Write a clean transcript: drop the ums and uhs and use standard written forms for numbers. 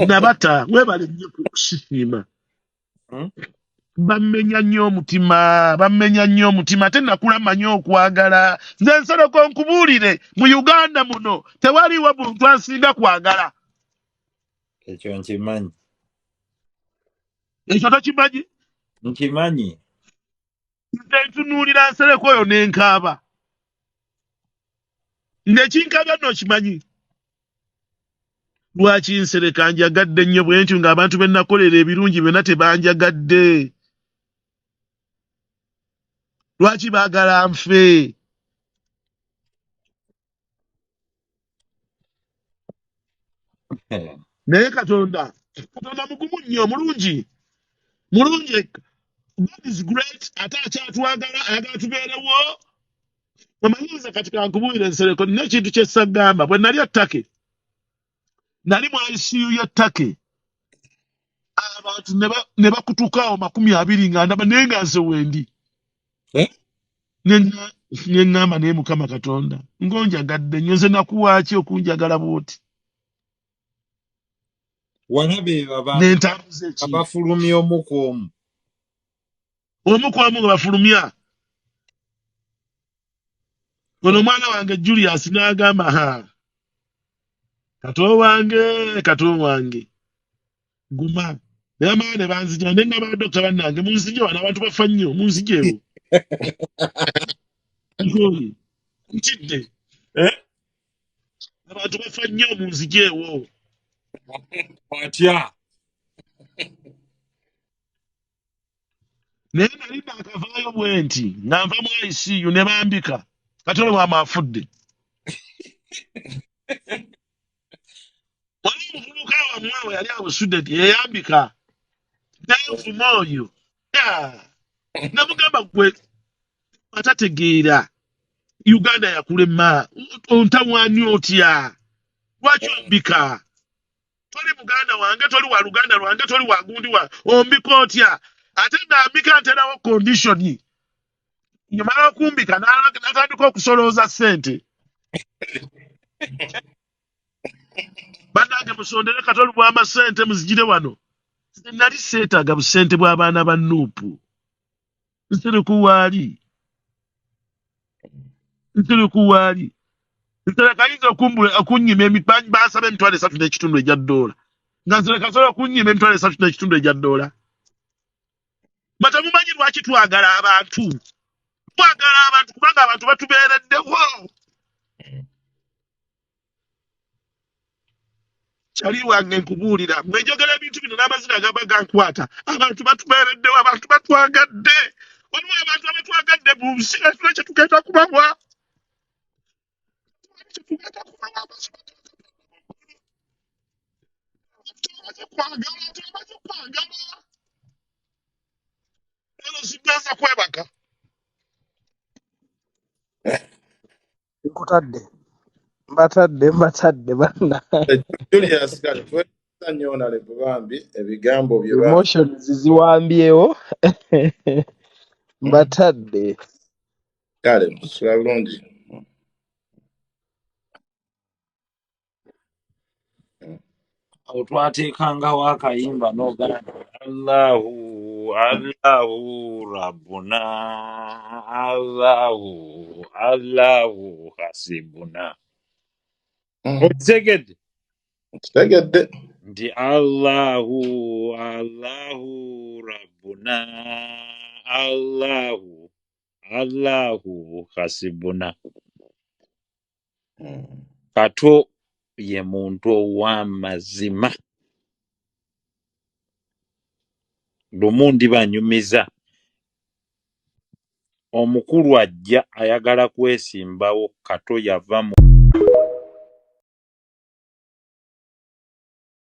Nabata webale nnyo kusiima. Bammenya nnyo omutima, bammenya nnyo omutima, ate nakula manyi okwagala. Nze Nsereko nkubuulire, mu Uganda muno tewaliwo muntu ansinga kwagala. Ekyo nkimanyi. Ekyo tokimanyi? Nkimanyi. Nze ntunuulira Nsereko oyo nenkaaba. Nekinkaabya nno okimanyi. Lwaki Nsereka njagadde nnyo bwe ntyo ng'abantu be nakolera ebirungi byonna tebanjagadde? Lwaki baagala nfe? Naye Katonda, Katonda mugumu nnyo, mulungi, mulungi. God is great, ate akyatwagala, ayagala tubeerewo. Omanyi nze kati kankubuulire Nsereko, nina ekintu kye ssagamba. Bwe nali e Turkey, nali mu ICU y'e Turkey, abantu ne bakutuka awo 20 nga ndaba, naye nga nze wendi. Eh? Ne ŋŋamba, naye Mukama Katonda ng'onjagadde nnyo, nze nakuwa ki okunjagala bw'oti? Walaba ebyo abantu Ne ntambuza ekintu. Abafulumya omu ku omu. Omu ku omu nga bafulumya. Ono omwana wange Julius n'agamba, ha, kato wange, kato wange, guma. Naye amaana ne banzija, ne ngamba badokita bannange, munzije wano, abantu bafa nnyo, munzijeewo. Nkooye, ntidde. Eh? Abantu bafa nnyo, munzijeewo. Watya? Naye nali naakavaayo bwe nti nga nva mu ICU ne bambika, kati olwo bwama afudde. Wali omuvubuka wammwe we yali abusudde nti yeyambika nenvuma oyo. Namugamba, gwe atategeera Uganda yakulema, ontawaani otya? Lwaki ombika? Toli muganda wange, toli wa luganda lwange, toli wa gundi wa, ombika otya? Ate ngambika nterawo condition, nyuma y'okumbika n'atandika okusolooza ssente. Bannange, musondere Katoli bwama ssente, muzigire wano. Nze nali seetaaga busente bw'abaana ba Nuupu. Nsereko waali, Nsereko waali. Nsereko ayinza okunyima bansaba 3,500 egya ddoola, nga Nsereko asobola okunyima 3,500 egya ddoola. Batemumanyi lwaki twagala abantu? Twagala abantu kubanga abantu batubeereddewo. Kyali wange, nkubuulira, mwenjogera ebintu bino n'amazina gaba gankwata. Abantu batubeereddewo, abantu batwagadde. Waliwo abantu abatwagadde mu nsi, tulina kyetugenda kubawa, kyetugenda kubawa. Amazima, tebamaze kwagala, tebamaze kwagala. Ero sigenza kwebaka. Nkutadde, mbatadde, mbatadde banna. Julius, kale twebaza nnyo Honorable bambi ebigambo bye Emotions ziwambyewo, mbatadde. Kale sula bulungi. Awo twateekangawo akayimba n'ogamba, Allahu Allahu Rabbuna, Allahu Allahu Hasibuna. Okitegedde? Kitegedde. Nti Allahu Allahu Rabbuna, Allahu Allahu Hasibuna. Kato ye muntu ow'amazima. Lumu ndibanyumiza omukulu ajja ayagala kwesimbawo, Kato yava mu